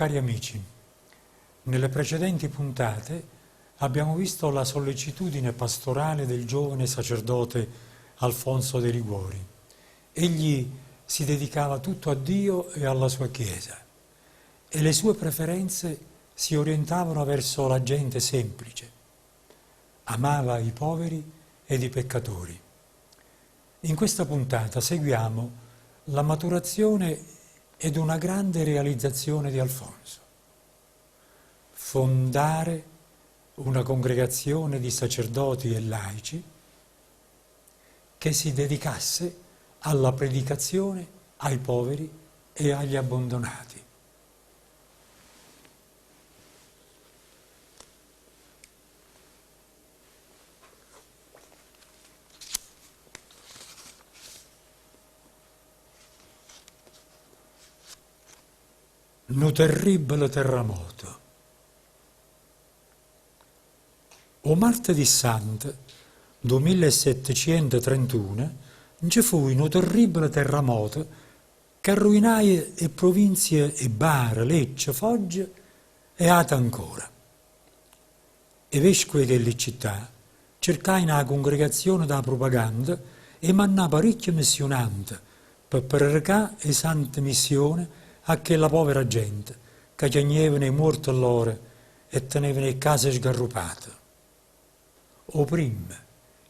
Cari amici, nelle precedenti puntate abbiamo visto la sollecitudine pastorale del giovane sacerdote Alfonso de Liguori. Egli si dedicava tutto a Dio e alla sua Chiesa e le sue preferenze si orientavano verso la gente semplice. Amava i poveri ed i peccatori. In questa puntata seguiamo la maturazione ed una grande realizzazione di Alfonso. Fondare una congregazione di sacerdoti e laici che si dedicasse alla predicazione ai poveri e agli abbandonati. Nu terribele terramoto. O martedì santo d' 'o millesettecientotrentun nce fuje nu terribele terramoto ca arruinaje 'e pruvincie 'e Bari, Lecce, Foggia e ate ancora. 'E vescuve 'e chelli città cercajeno 'a cungregazione d' 'a prupaganda 'e mannà paricchie missiunante pe prerecà 'e sante missione a chella povera gente ca chiagnevano 'e muorte lloro e tenevano 'e ccase sgarrupate. O primmo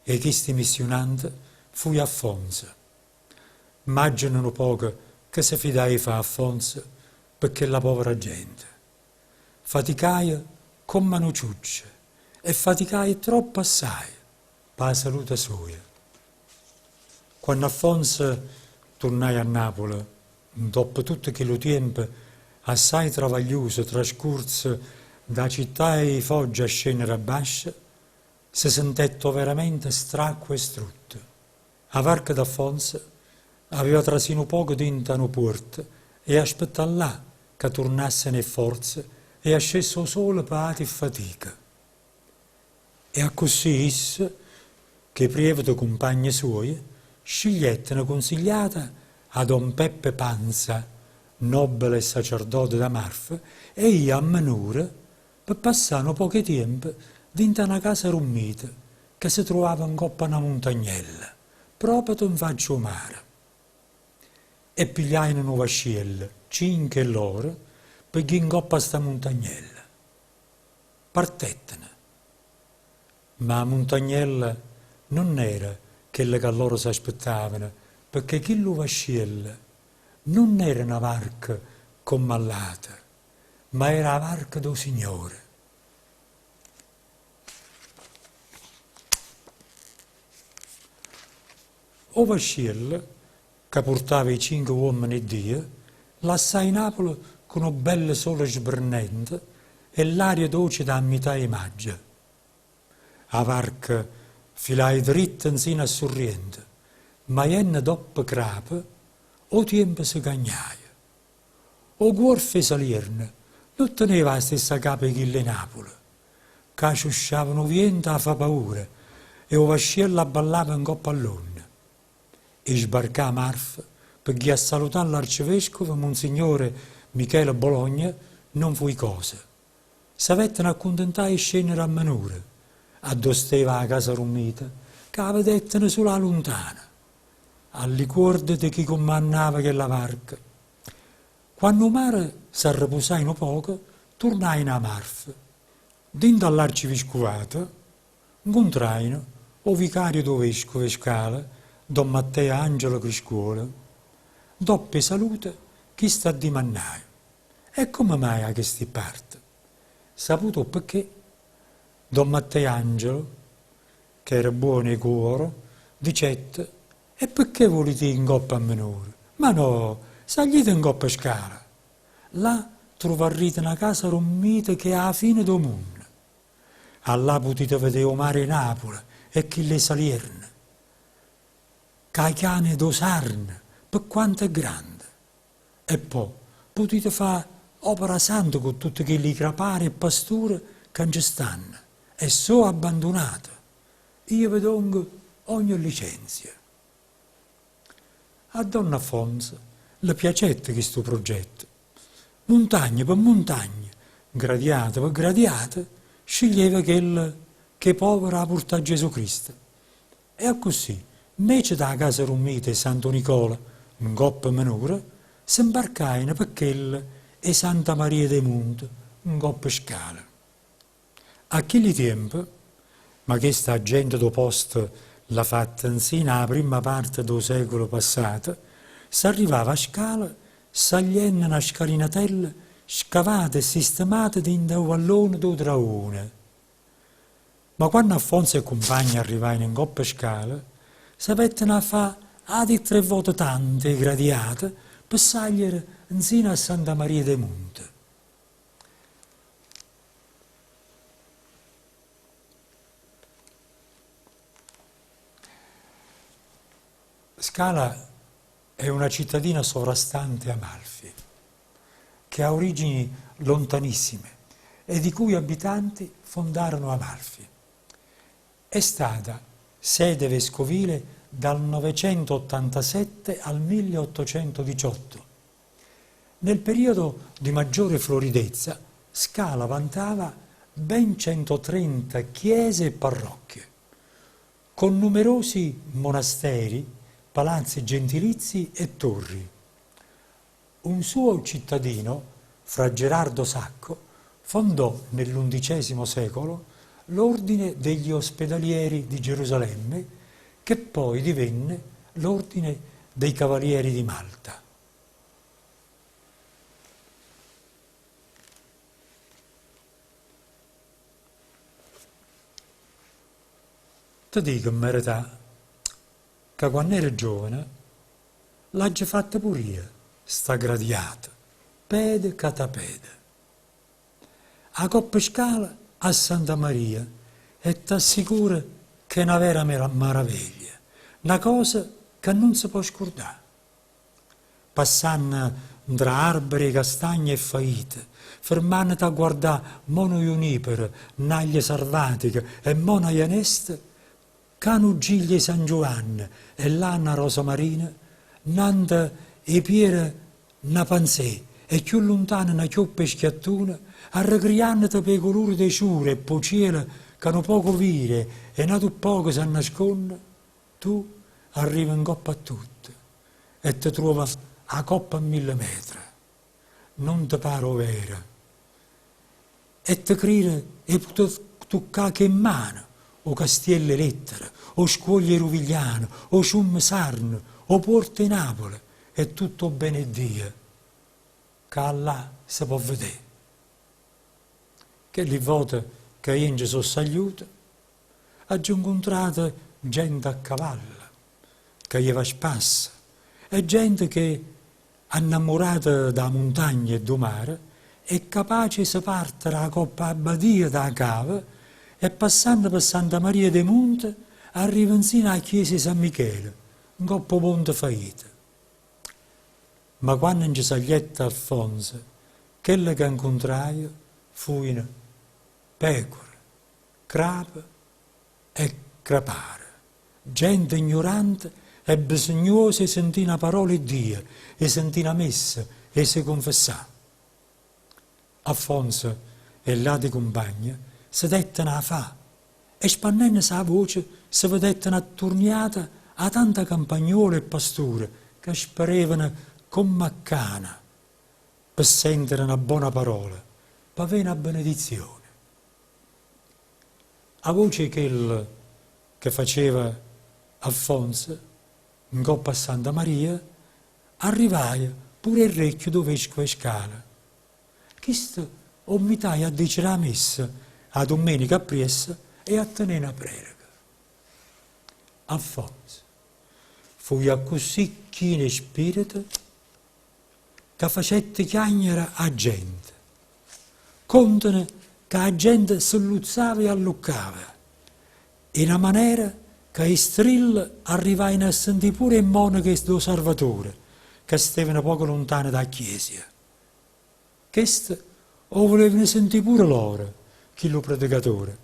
'e chisti missiunante fuje Affonzo. Mmaggina nu poco che se fidaje 'e fà Affonzo pe chella povera gente. Faticaje comm'a nu ciuccio e faticaje troppo assaje p' 'a salute soja. Quanno Affonzo turnaje a Napule, doppo tutto chillu tiempo assaje travagliuso trascurzo d' 'a città 'e Foggia a scennere abbascio, se sentette overamente stracquo e strutto. 'A varca d'Affonso aveva trasì nu poco dint' 'a nu puorto e aspettà là ca turnasseno 'e fforze e ascesse 'o sole p' ati ffatiche. E accussì isso, ch' 'e prievete cumpagne suoje, sciglietteno cunsigliate 'a don Peppe Panza, nobbele e sacerdote d'Amarfe, 'e ì a Menure pe passà nu poco 'e tiempo dint' 'a na casa rummita ca se truvava 'ncopp' a na muntagnella, propeto 'nfaccia 'o mare. E pigliajeno nu vasciello, cinche 'e lloro, pe ghì 'ncopp' a sta muntagnella. Partetteno. Ma 'a muntagnella nun era chella ca lloro s'aspettavano, pecché chillu vasciello nun era na varca comm'a ll'ate, ma era 'a varca d' 'o Signore. O vasciello, ca purtava 'e cinche uommene 'e Dio, lassaje Napule cu nu bello sole sbrennente e ll'aria doce d' 'a mmità 'e maggio. 'A varca filaje dritta 'nsino a Surriento, ma jenne doppo Crape 'o tiempo se cagnaje. O guorfo 'e Salierno nun teneva 'a stessa capa 'e chillo 'e Napule, ca ciusciava nu viento 'a fa paura e 'o vasciello abballava 'ncopp' a ll'onne. 'E sbarcà 'a Marfa pe gghì a salutà ll'arcevescovo Monsignore Michele Bologna nun fuje cosa. S'avettero accuntentà 'e scennere a Menure, addò steva 'a casa rummita, ca 'a vedettero sulo 'a luntano. Allicuordete chi cummannava chella varca. Quanno 'o mare s'arrepusaje nu poco, turnajeno 'a Marfa. Dinto a ll'arciviscuvato 'ncuntrajeno 'o vicario d' 'o vescovo 'e Scala, don Matteo Angelo Criscuolo. Doppo 'e salute, chisto addimannaje, E comme maje 'a chesti parte? Saputo 'o pecché, don Matteo Angelo, ch'era buono 'e cuore, dicette, E pecché vulite ì 'ncopp' a Menore? Ma no, saglite 'ncopp' 'a scala. Là truvarrite na casa rummita ch'è 'a fine d' 'o munno. A là putite vedé 'o mare 'e Napule e chillo 'e Salierno, cu 'a chiana d' 'o Sarno, pe quanto è grande. E po' putite fà opera santa cu tutte chilli crapare e pasture ca nce stanno e so' abbandunate. Io ve dongo ogne licenzia. A Donn'Affonzo le piacette chistu pruggetto. Muntagna pe muntagna, gradiata pe gradiata, sceglieva chella ch' 'e povere 'a purtà a Gesù Cristo. E accussì, 'mmece d' 'a casa rummita 'e Santu Nicola 'ncopp' Menura, se 'mbarcajeno pe chella 'e Santa Maria de' Munte 'ncopp' Scala. A chilli tiempe, ma chesta 'a gente d' 'o posto l'ha fatta 'nsino 'a primma parte d' 'o seculo passato, s'arrivava a Scala saglienno na scalinatella scavata e sistemata dint' 'o vallone d' 'o Draone. Ma quanno Affonzo e cumpagne arrivajeno 'ncopp' 'e scale, s'avetteno 'a fà ati ttre vote tante 'e gradiate pe sagliere 'nsino a Santa Maria de' Munte. Scala è una cittadina sovrastante Amalfi, che ha origini lontanissime e di cui abitanti fondarono Amalfi. È stata sede vescovile dal 987 al 1818. Nel periodo di maggiore floridezza Scala vantava ben 130 chiese e parrocchie, con numerosi monasteri, palazzi gentilizi e torri. Un suo cittadino, fra Gerardo Sacco, fondò nell'undicesimo secolo l'Ordine degli Ospedalieri di Gerusalemme che poi divenne l'Ordine dei Cavalieri di Malta. Te dico 'mmeretà ca quann'ero giovane l'aggio fatta pur'io sta gradiata, pede catapede. 'A copp' scala a Santa Maria e t'assicuro ch'è na vera maraveglia, na cosa ca nun se po' scurdà. Passanno ntra arbere 'e castagne e faite, fermannete a guardà mo nu junipero, n'aglio sarvatico e mo na jenesta, ccà nu giglio 'e San Giuvanne e là na rosamarina, nnante 'e piere na panzè e cchiù luntano na chioppa 'e schiattune, arrecriannete p' 'e culure d' 'e ciure e p' 'o cielo ca nu poco vire e n'atu ppoco s'annasconne, tu arrive 'ncopp' a tutto e te truove 'a copp' a mille metre. Nun te pare overo e te crire 'e putè tuccà ch' 'e mmane 'o Castiello 'e Lettere, 'o Scuoglio 'e Ruvigliano, 'o ciummo Sarno, 'o puorto 'e Napule e tutto 'o bbene 'e Dio ca 'a llà se po' vedè. Chelli vvote ca io nce so' sagliuto, aggio 'ncuntrato gente a cavallo ca jeva a spasso e gente che, annammurata d' 'a muntagna e d' 'o mare, è capace 'e se partere 'a copp' 'a Badia d' 'a Cava e passanno pe Santa Maria de' Munte arriva 'nsino 'a chiesa 'e San Michele 'ncopp' 'o Ponte Faito. Ma quanno nce sagliette Alfonso, chelle ca 'ncuntraje fujeno pecore, crape e crapare, gente 'gnurante e besugnosa 'e sentì na parola 'e Dio, 'e sentì na messa, 'e se cunfessà. Alfonso e ll'ati cumpagne se detteno 'a fà e spannennose 'a voce se vedetteno atturniate 'a tanta campagnuole e pasture ca sperevano comm'a cane pe sentere na bona parola, p'avè na benedizione. 'A voce 'e chello che faceva Alfonso 'ncopp' a Santa Maria arrivaje pure 'e rrecchie d' 'o vescovo 'e Scala. Chisto 'o 'mmitaje a dicere 'a messa 'a dummeneca appriesso e a tenè na prereca. Alfonso fuje accussì chino 'e spirito ca facette chiagnere 'a gente. Contano ca 'a gente selluzzava e alluccava 'e na manera ca 'e strille arrivajeno a sentì pure 'e monache d' 'o Sarvatore ca stevano poco luntano d' 'a chiesia. Chesto 'o vulevano sentì pure loro, chillu predicatore.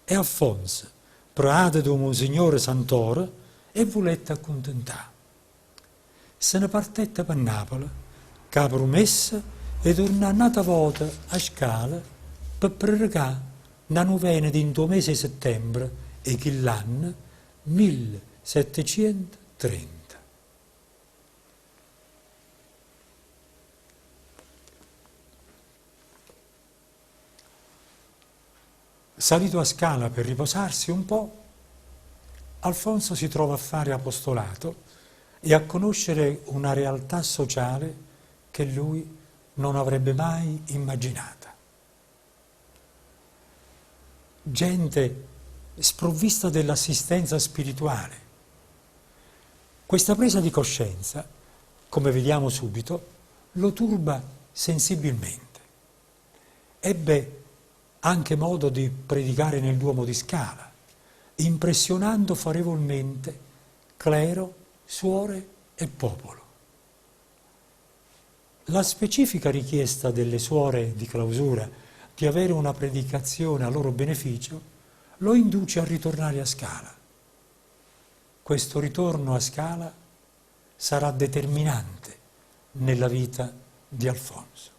E Alfonso, preato d' 'o Monsignore Santoro, 'e vulette accuntentà. Se ne partette pe Napule cu 'a prumessa 'e turnà n'ata vota a Scala pe prerecà na nuvena dint' 'o mese 'e settembre 'e chill'anno millesettecientotrenta. Salito a Scala per riposarsi un po', Alfonso si trova a fare apostolato e a conoscere una realtà sociale che lui non avrebbe mai immaginata. Gente sprovvista dell'assistenza spirituale. Questa presa di coscienza, come vediamo subito, lo turba sensibilmente. Ebbe anche modo di predicare nel Duomo di Scala, impressionando favorevolmente clero, suore e popolo. La specifica richiesta delle suore di clausura di avere una predicazione a loro beneficio lo induce a ritornare a Scala. Questo ritorno a Scala sarà determinante nella vita di Alfonso.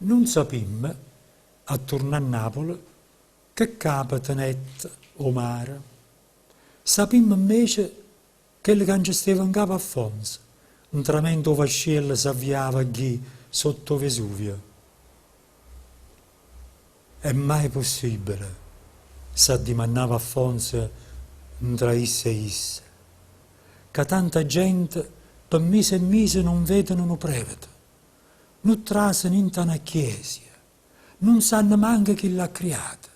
Nun sapimme, a turnà a Napule, che capa tenette 'o mare. Sapimme 'mmece chello ca nce steva 'ncapa a Alfonso, 'ntramente 'o vasciello s'avviava a ghì sott' 'o Vesuvio. È maje possibele, s'addimannava Alfonso 'ntra isso e isso, ca tanta gente pe mise e mise nun vedeno nu prevete, nun traseno 'int'a na chiesia, nun sanno manco chi l'ha criata?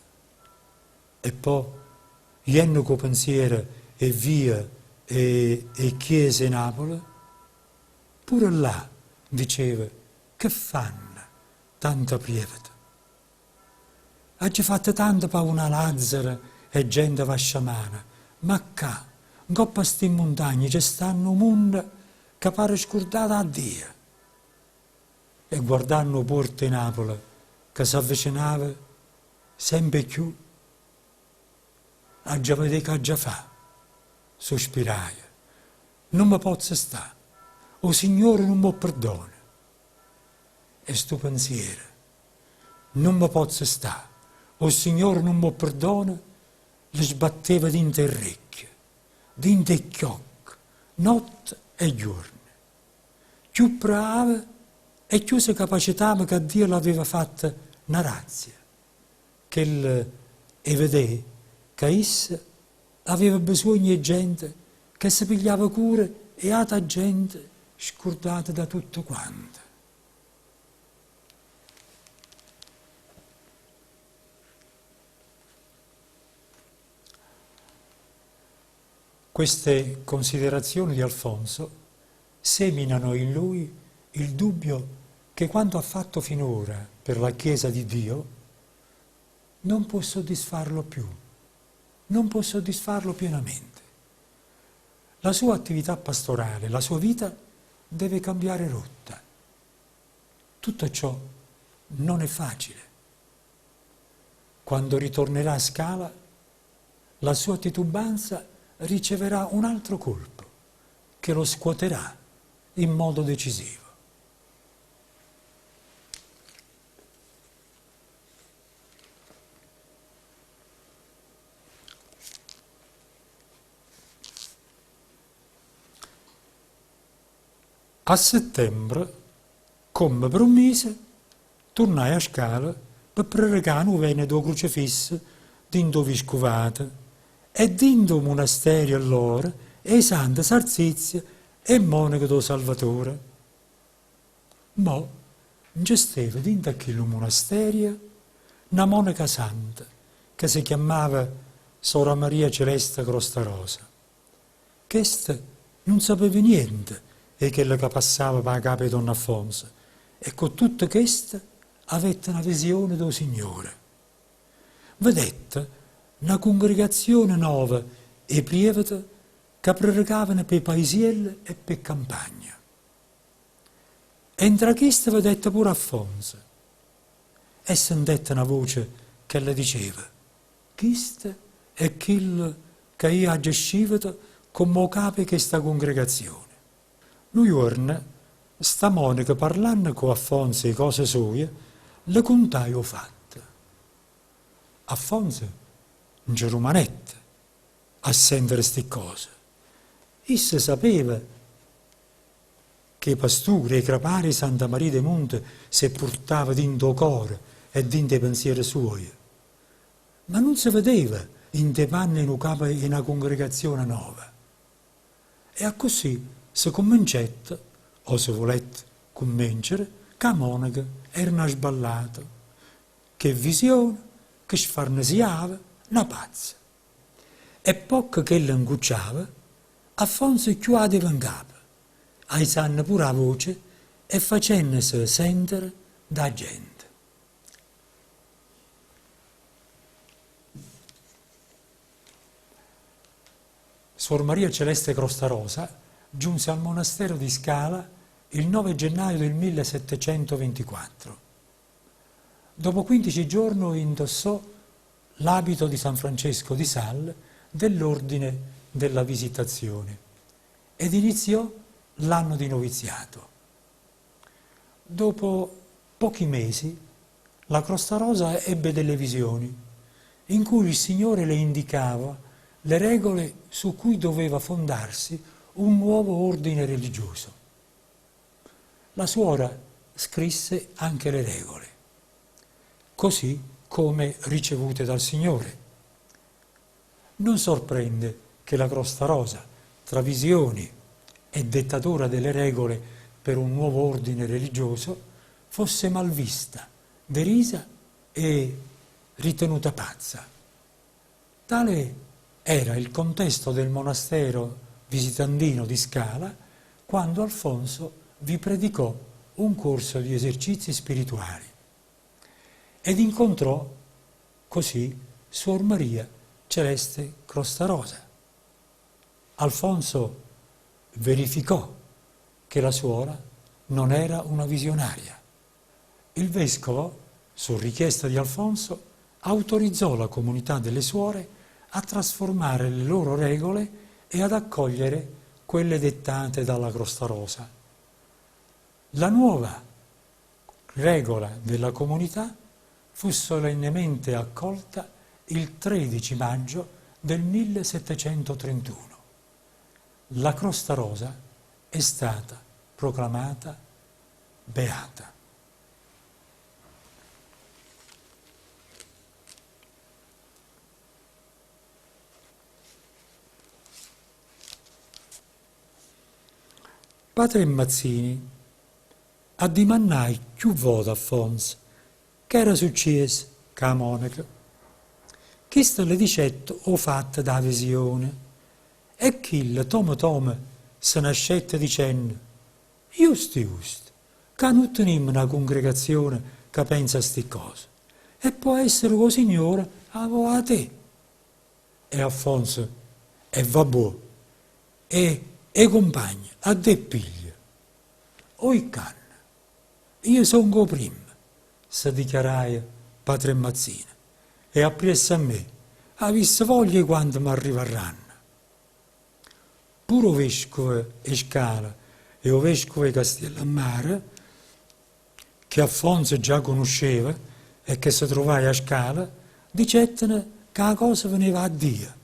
E po', jenno cu 'o pensiero 'e vvie e 'e cchiese 'e Napule, pure là, diceva, che fanno tanta prievete. Aggio fatto tanto p'aunà Lazzaro e gente vasciamana, ma ccà, 'ncopp' a sti mmuntagne ce sta nu munno ca pare scurdato 'a Dio. E guardanno 'o puorto 'e Napule ca s'avvicinava sempe 'e cchiù, Aggia vedé ch'aggia fà, suspiraje, nun me pozzo stà, 'o Signore nun m' 'o perdona. E stu penziero, Nun me pozzo stà, 'o Signore nun m' 'o perdona, le sbatteva dint' 'e rrecchie, dint' 'e chiocche, notte e juorno. Cchiù prejava e cchiù se capacitava ca Dio l'aveva fatta na razia, chella 'e vedé ca isso aveva besuogno 'e gente che se pigliava cura 'e ata gente scurdata da tutte quante. Queste considerazioni di Alfonso seminano in lui il dubbio che quanto ha fatto finora per la Chiesa di Dio non può soddisfarlo più, non può soddisfarlo pienamente. La sua attività pastorale, la sua vita deve cambiare rotta. Tutto ciò non è facile. Quando ritornerà a Scala, la sua titubanza riceverà un altro colpo che lo scuoterà in modo decisivo. A settembre, comme prummise, turnaje a Scala pe prerecà 'a nuvena d' 'o Crucefisso dint' 'o Viscuvato e dint' 'o munasterio lloro 'e Santa Sarzizia e Monache d' 'o Salvatore. Mo nce steva dint' a chillu munasterio na monaca santa ca se chiammava Sora Maria Celesta Crostarosa. Chesta nun sapeva niente 'e chello ca passava p' 'a capa 'e Donn'Alfonso e cu tutto chesto avette na visione d' 'o Signore. Vedette na cungregazione nova 'e prievete ca prerecavano p' 'e paisielle e p' 'e campagne. E ntra chiste vedette pure Alfonso. E sentette na voce che le diceva, Chisto è chillo ca io aggio sciveto comme 'o capo 'e chesta cungregazione. Nu juorno, sta monaca parlanno cu Affonzo 'e cose soje, le cuntaje 'o fatto. Affonzo nce rumanette a sentere sti ccose. Isso sapeva che 'e pasture, 'e crapare 'e Santa Maria de Monte s' 'e ppurtava dint' 'o core e dint' 'e pensiere suoje. Ma nun se vedeva 'int' 'e panne 'e nu capo 'e na cungregazione nova. E accussì se cummincette, o se vulette cummencere, ca 'a monaca era na sballata, Che visione, che sfarnesiava, na pazza. E pocca chella 'ncucciava, Affonzo cchiù 'a deva 'ncapa, aisanno pure 'a voce e facennose sentere d' 'a gente. Suor Maria Celeste Crostarosa giunse al monastero di Scala il 9 gennaio del 1724. Dopo quindici giorni indossò l'abito di San Francesco di Sales dell'Ordine della Visitazione ed iniziò l'anno di noviziato. Dopo pochi mesi la Crostarosa ebbe delle visioni in cui il Signore le indicava le regole su cui doveva fondarsi un nuovo ordine religioso. La suora scrisse anche le regole, così come ricevute dal Signore. Non sorprende che la Crostarosa, tra visioni e dettatura delle regole per un nuovo ordine religioso, fosse malvista, derisa e ritenuta pazza. Tale era il contesto del monastero visitandino di Scala quando Alfonso vi predicò un corso di esercizi spirituali ed incontrò così Suor Maria Celeste Crostarosa. Alfonso verificò che la suora non era una visionaria. Il vescovo, su richiesta di Alfonso, autorizzò la comunità delle suore a trasformare le loro regole e ad accogliere quelle dettate dalla Crostarosa. La nuova regola della comunità fu solennemente accolta il 13 maggio del 1731. La Crostarosa è stata proclamata beata. Patre Mazzini addimannaje cchiù vote a Affonzo che era succieso cu 'a monaca. Chisto le dicette 'o fatto d' 'a visione e chillo tome tome se n'ascette dicenno, Justo justo, ccà nun tenimmo na cungregazione ca penza a sti ccose, e po' essere ca 'o Signore 'a vo' 'a te. E Affonzo, E vabbuò, e 'e cumpagne addò 'e ppiglio? Oi ccanno, io songo 'o primmo, se dichiaraje patre Mazzini, e appriesso a me avisse voglia 'e quante m'arrivarranno. Pure 'o vescuvo 'e Scala e 'o vescuvo 'e Castiellammare, che Affonzo già cunusceva e che se truvaje a Scala, dicetteno ca 'a cosa veneva 'a Dio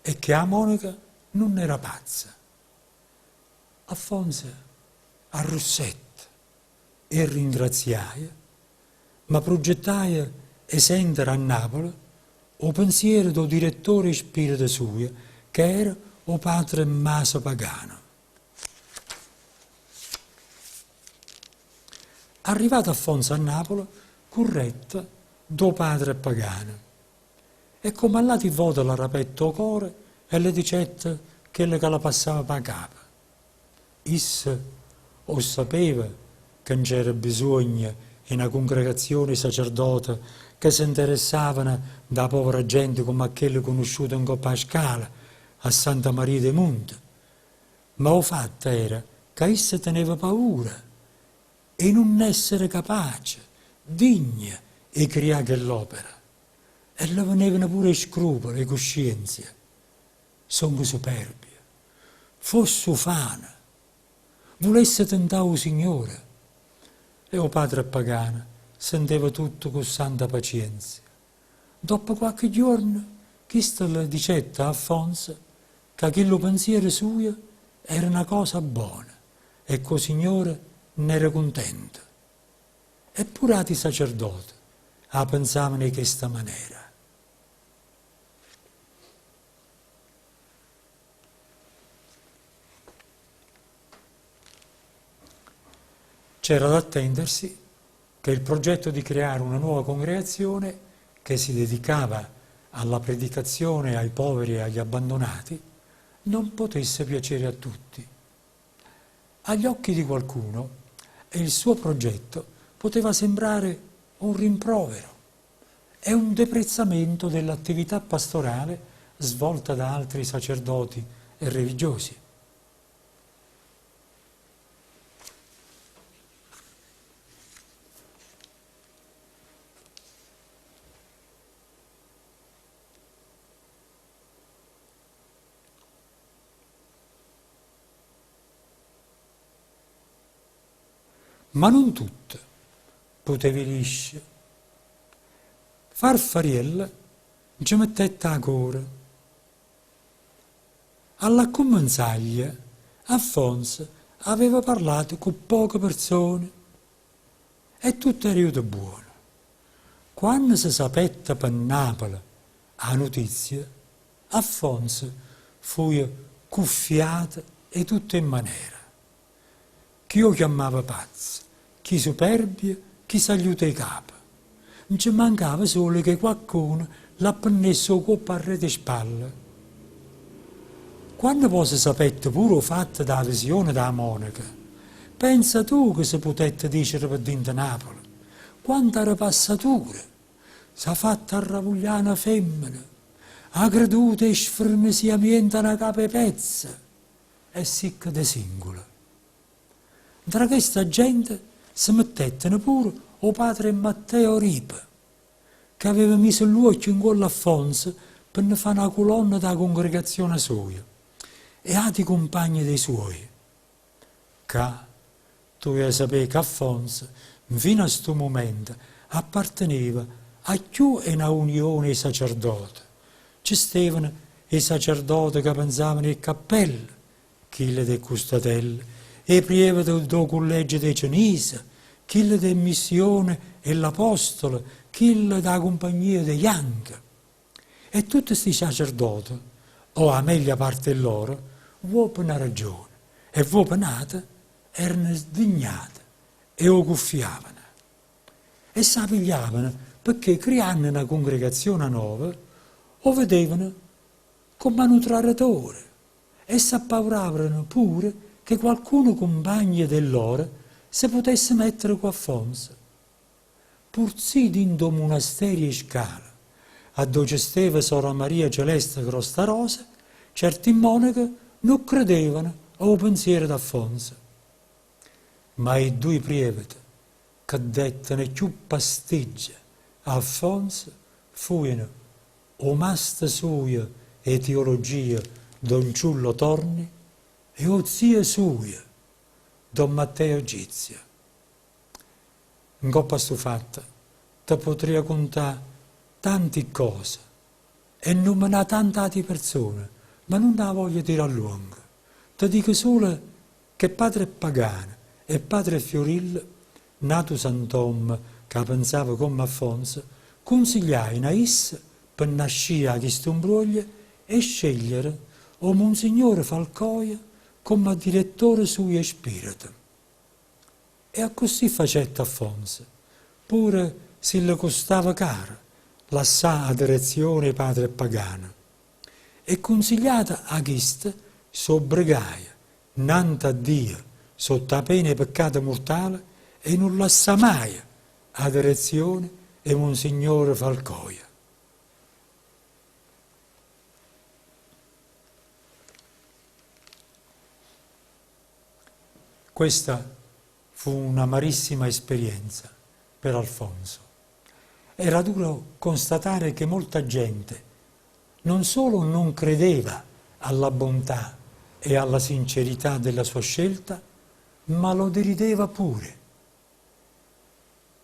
e che 'a monaca nun era pazza. Affonzo arrussette e ringraziaje, ma pruggettaje 'e sentere a Napule 'o pensiero d' 'o direttore 'e spirete suje ca era 'o patre Maso Pagano. Arrivato Affonzo a Napule currette d' 'o patre Pagano e comme a ll'ati vvote l'arapette 'o core e le dicette chello ca le passava p' 'a capa. Isso 'o ssapeva ca nc'era bisuogno 'e na cungregazione 'e sacerdote ca se nteressavano d' 'a povera gente comme a chelle cunusciute ncopp' 'a Scala a Santa Maria de' Munte, ma 'o fatto era ca isso teneva paura 'e nun essere capace, digno. 'e crià chell'opera e lle venevano pure 'e scrupole 'e cuscienzia. Songo superbio. Fosse ufano. Vulesse tentà 'o Signore. E 'o padre pagano senteva tutto cu santa pacienzia. Doppo quacche juorno, chisto lle dicette a Affonso ca chillu pensiero sujo era na cosa bona e ca 'o Signore nn'era cuntento. E pure ati sacerdote 'a pensavano 'e chesta manera. C'era da attendersi che il progetto di creare una nuova congregazione che si dedicava alla predicazione ai poveri e agli abbandonati non potesse piacere a tutti. Agli occhi di qualcuno il suo progetto poteva sembrare un rimprovero e un deprezzamento dell'attività pastorale svolta da altri sacerdoti e religiosi. Ma nun tutto puteva i' liscio. Farfariello nce mettette 'a cora. All'accummenzaglia, Affonso aveva parlato cu poche perzone e tutto era juto buono. Quanno se sapette pe Napole 'a nutizia, Affonso fuje cuffiato 'e tutte 'e manere. Chi 'o chiammava pazzo, chi superbio, chi sagliuto 'e capa. Nce mancava solo che quaccuno l'appennesse 'o cuoppo arreto 'e spalle. Quanno po' se sapette pure 'o fatto d' 'a visione d' 'a monaca, pensa tu che se putette dicere pe dinto Napule, quanta repassature! S'ha fatto arravuglià 'a na femmena, ha creduto 'e sfrennesiamiente a na capa 'e pezza! E sicche de singule. Ntra chesta gente se mettetteno pure 'o patre 'e Matteo Ripa, che aveva miso ll'uocchio 'ncuollo a Fonzo pe ne fà na culonna d' 'a congregazione soja, e ati cumpagne d' 'e suoje. Ccà tu hê 'a sapé che Affonzo, nfino a stu mumento, apparteneva a cchiù 'e na unione 'e sacerdote. Ce stevano 'e sacerdote ca penzavano 'e cappelle, chille d' 'e Custatelle, 'e prievete d' 'o culleggio d' 'e Cenise, chille d' 'e Missione 'e ll'Apostole, chille d' 'a Cumpagnia d' 'e Janche. E tutte sti sacerdote, o 'a meglia parte 'e lloro, vuò pe na ragione e vuò pe n'ata, erano sdignate e 'o cuffiavano. E s' 'a pigliavano pecché crianno na cungregaziona nova 'o vedevano comm'a nu traretore e s'appauravano pure che qualcuno cumpagno de lloro se putesse mettere cu Affonso. Purzì dint' 'o munasterio 'e Scala, addò ce steva Sora Maria Celeste Crostarosa, certi monache nun credevano a 'o pensiero d'Affonso. Ma 'e duje prievete che detteno cchiù pastigge a Affonso fujeno 'o masto sujo 'e teologia Don Ciullo Torni e 'o zio sujo Don Matteo Gizio. Ncopp' a stu fatto te putria cuntà tanti ccose e nummenà tant'ati perzone, ma nun 'a voglio tirà a luongo. Te dico sulo che padre Pagano e padre Fiorillo, n'atu sant'ommo ca pensava comm' Affonso, cunsigliajeno a isso pe n'ascì 'a chistu 'mbruoglio 'e scegliere 'o Munzignore Falcoia comm' a direttore sujo 'e spirete. E accussì facette Affonso, pure si lle custava caro lassà 'a direzione 'e padre Pagano. E cunsigliato 'a chisto, s'obbregaje, 'nnante a Dio, sotto 'a pena 'e peccato murtale, 'e nun lassà maje 'a direzione 'e Monsignore Falcoia. Questa fu un'amarissima esperienza per Alfonso. Era duro constatare che molta gente non solo non credeva alla bontà e alla sincerità della sua scelta, ma lo derideva pure.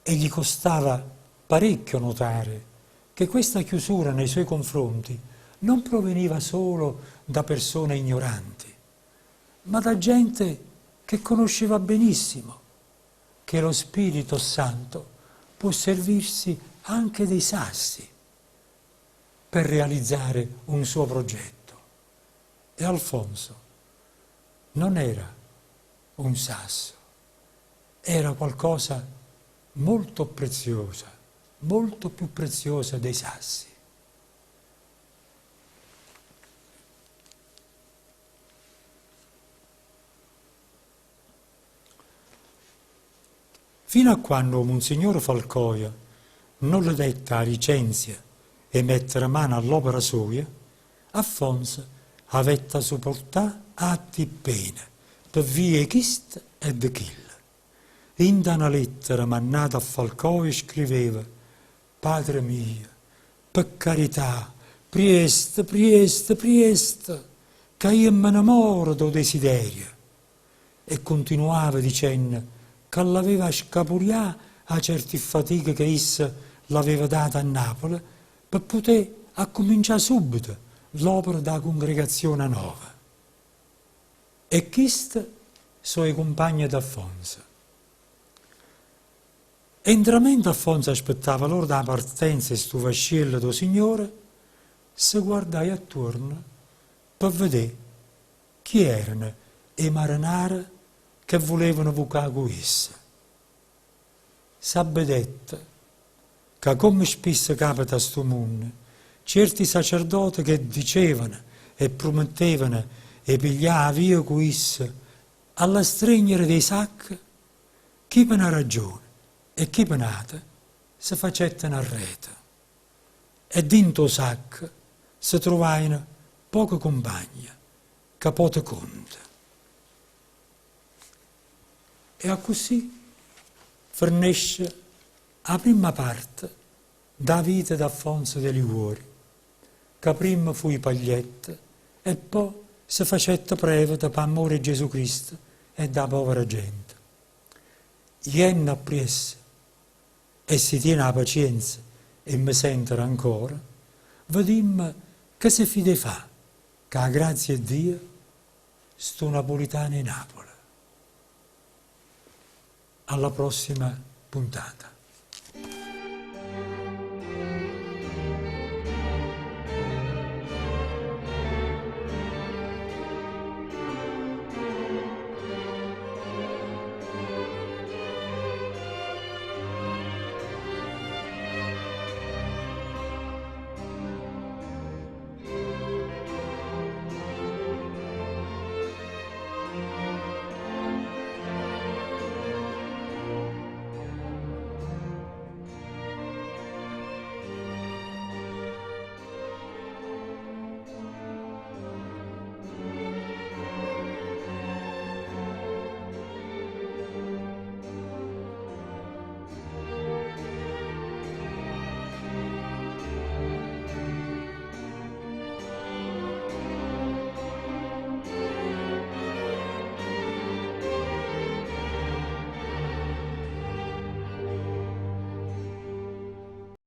E gli costava parecchio notare che questa chiusura nei suoi confronti non proveniva solo da persone ignoranti, ma da gente che conosceva benissimo che lo Spirito Santo può servirsi anche dei sassi per realizzare un suo progetto. E Alfonso non era un sasso, era qualcosa molto preziosa, molto più preziosa dei sassi. Fino a quanno 'o Munsignore Falcoia nun le dette 'a licenzia 'e mettere mano all'opera soja, Affonso avette 'a suppurtà ati ppene pe via 'e chisto e de chillo. Dint' 'a na lettera mannata a Falcoia scriveva, Padre mio, pe carità, priesto, priesto, priesto, ca io me ne moro d' 'o desiderio! E cuntinuava dicenno ca ll'aveva 'a scapulià 'a certi ffatiche che isso ll'aveva dato a Napule pe puté accumincià subito ll'opera d' 'a cungregazione nova. E chiste so' 'e cumpagne d'Affonso. E ntramente Affonso aspettava l'ora d' 'a partenza 'e stu vasciello d' 'o Signore, se guardaje attuorno pe vedé Chi erano 'e marenare che vulevano vucà cu essa? S'abbedette ca, comme spisso capita a stu munno, cierti sacerdote che dicevano e prumettevano 'e piglià 'a via cu isso all'astregnere d' 'e sacche, chi pe na ragione e chi pe n'ata, se facetteno arreto. E dint' 'o sacco se truvajeno poche cumpagne ca po' te conto. E accussì fernesce 'a primma parte d' 'a vita d'Affonso de Liguori, ca primma fuje paglietta e po' se facette prevete p'ammore 'e Gesù Cristo e d' 'a povera gente. Jenno appriesso E si tiene 'a pacienza 'e me sentere ancora, vedimmo che se fide 'e fà, cu 'a grazia 'e Dio, stu napulitano 'e Napule. Alla prossima puntata.